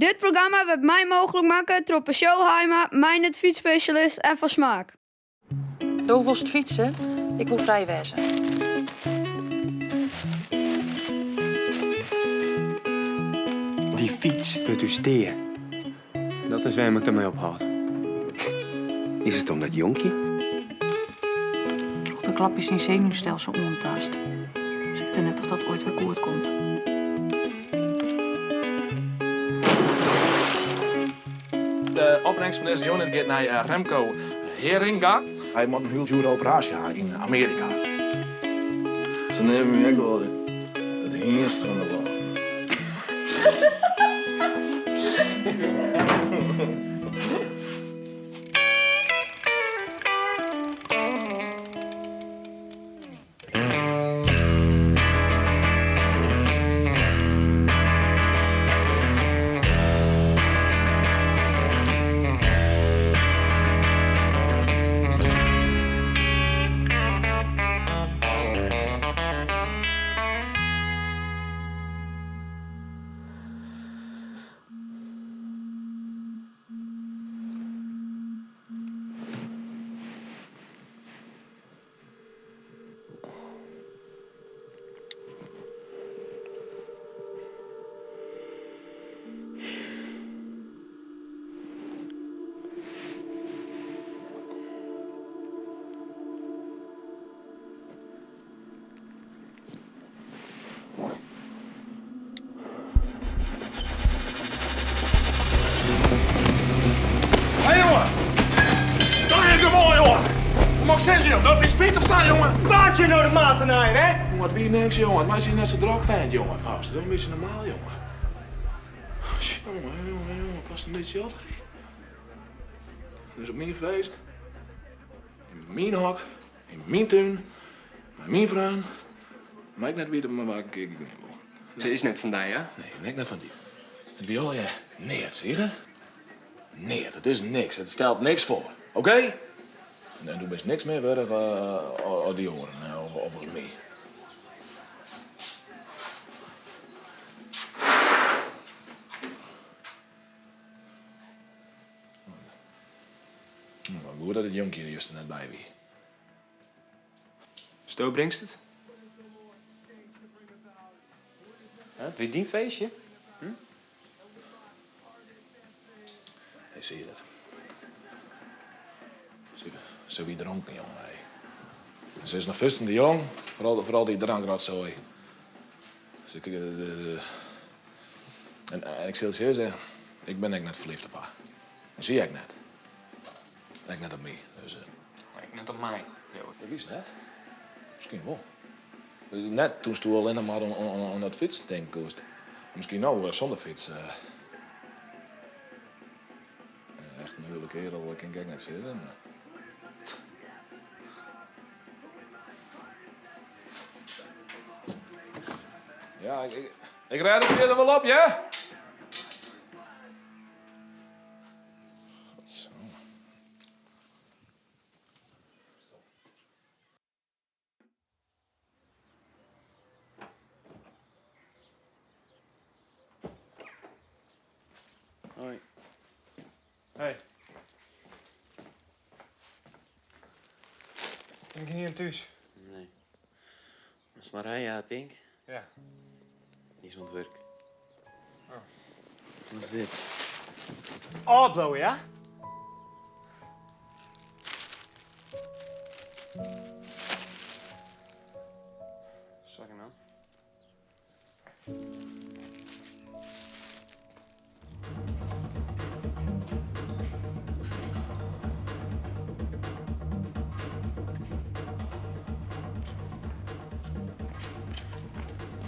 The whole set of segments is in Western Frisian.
Dit programma wurdt mei mooglik makke troch Peugeot Haima, Meindert Fytsspesjalist en Van Smaak. Do wolst fytse, ik wol frij wêze. Dy fyts wurdt ús dea. Dat is wêrom't ik dermei ophâld. Is it om dat jonkje? Troch de klap is syn senuwstelsel oantaast. Se witte net oft dat oait wer goed komt. De opbringst fan dizze jûn giet nei Remco Heringa. Hy moat in hiel djoere operaasje ha yn Amearika. Se neame my ek wol it hynst fan de wâlden. Hé jonge! Dat is gewoan, jonge! Hoe moat ik sizzen, jonge? Dat is spyt of sa, jonge? Wa't je no de maat tenei, hè? Jonge, it wie niks, jonge. It meitsje je net sa drok, vent, jonge. Faust, doe in bytsje normaal, jonge. Jonge, jonge, jonge, pas in bytsje op, hé. Dit is op myn feest, yn myn hok, yn myn tún, mei myn freon. Mei ik net witte mei wa ik gean wol. Se is net fan dy, hè? Nee, en ek net fan dy. It wie allegear neat, Sieger. Neat, it is niks. It stelt niks foar. Oké? En do bist niks mear wurdich as dy oaren, of as my. Goed dat it jonkje der juster net by wie. Sto bringst it? It wie dyn feestje? Hm? Hey, Sieger. Se wie dronken, jonge. Se is noch fierstente jong, foaral dy drankrotsoai. En ik sil sizze, ik bin ek net ferlyfd op har. En sy ek net. Ek net op my. Dus, Ek net op my. Ik wist net. Miskien wol. Net toenst allinnich mar oan dat fytsen tinke koest. Miskien no sûnder fyts. Echt in hiele keardel kin ik ek net sizze. Mar... Ja, ik rêd it fierder wol op, ja? Hoi. Hey. Bin ik ien thús? Nee. Dat is Marije, tink. Ja. Dy is oan it wurk. Oh. Wat is dit? Ôfbliuwe, ja? Sorry, man.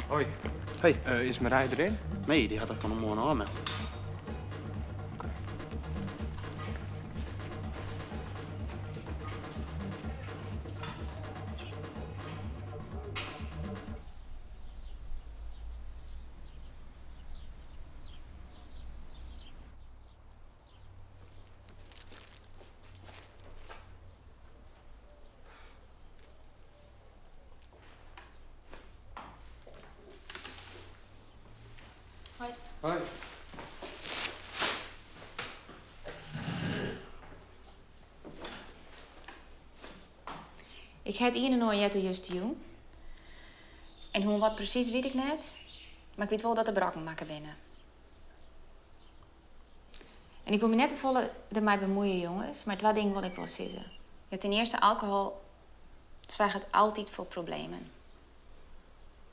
Hoi. Hey. Is Marije deryn? Nee, dy hat har fan 'e moarn ôfmeld. Hoi. Hoi. Ik ha it ien en oar heard oer justerjûn. En hoe en wat presys wit ik net, mar ik wit wol dat der brokken makke binne. En ik wol my net te folle dermei bemuoie, jonges, mar twa dingen wol ik wol sizze. Ja, ten earste, alkohol soarget altyd foar problemen.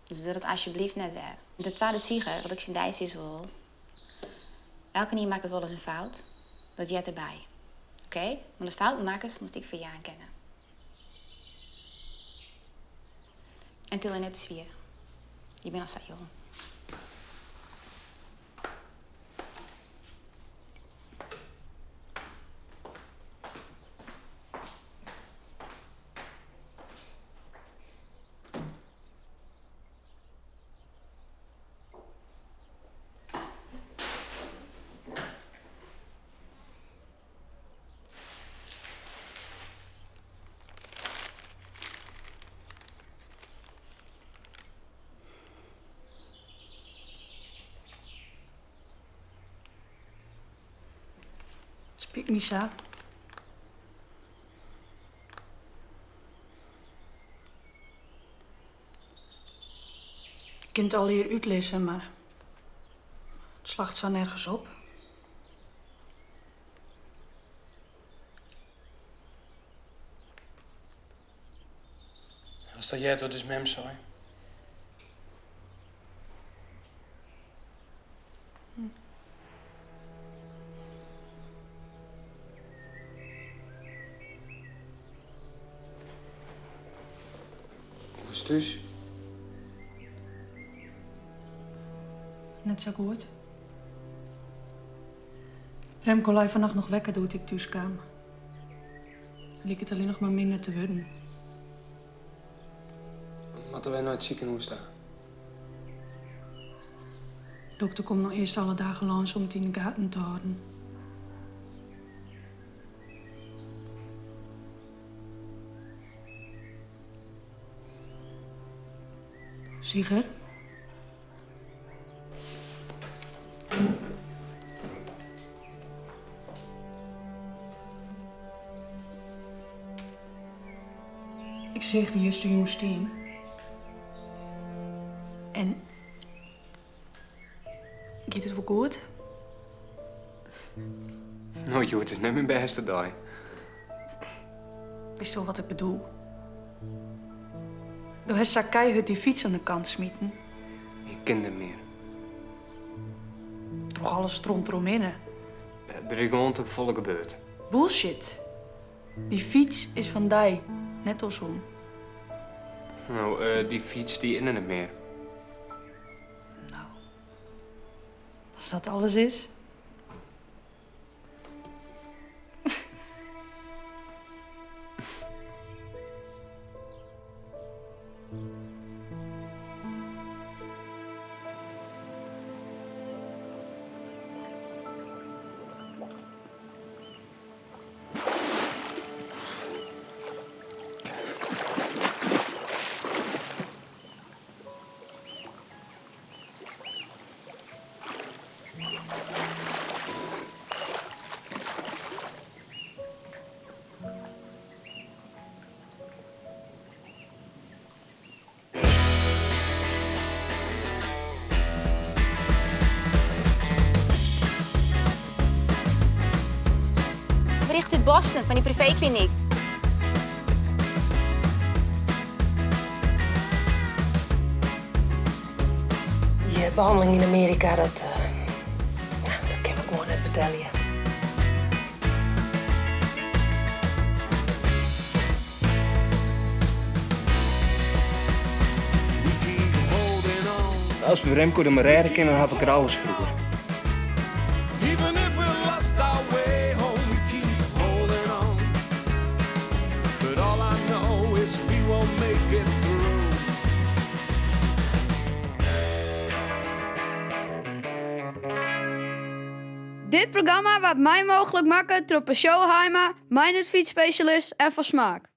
Dus doch dat asjebleaft net wer. En ten twadde, Sieger, wat ik tsjin dy sizze wol, elkenien makket wolris in fout, dat heart derby. Oké? Mar ast fouten makkest, moatst ek ferjaan kinne. En til dy net te swier. Je binne al sa jong. Spyt my sa. Ik kin it allegear útlizze, mar it slacht sa nergens op. Hast al heard wat ús mem sei? Hoe is it thús? Net sa goed. Remco lei fannacht noch wekker doe't ik thús kaam. Liket allinnich mar minder te wurden. Moatte wy nei it sikehûs ta? Dokter komt no earst alle dagen lâns om it yn de gaten te hâlden. Sieger? Ik seach dy justerjûn stean. En giet it wol goed? No, hjoed is net myn bêste dei. Witst wol wat ik bedoel? Do hast sa keihurd dy fyts oan de kant smiten. Ik kin net mear. Troch alle stront deromhinne. Der is gewoan te folle gebeurd. Bullshit. Dy fyts is fan dy, net oarsom. No, dy fyts dy is der net mear. No, as dat alles is. Bericht út Boston fan dy priveeklinyk. Dy behanneling yn Amearika, dat, dat kinne we gewoan net betelje. As we Remco der mar rêde kinne, dan haw ik der alles foar oer. Dit programma waard mei mooglik makke troch Peugeot Haima, Meindert Fytsspesjalist en Van Smaak.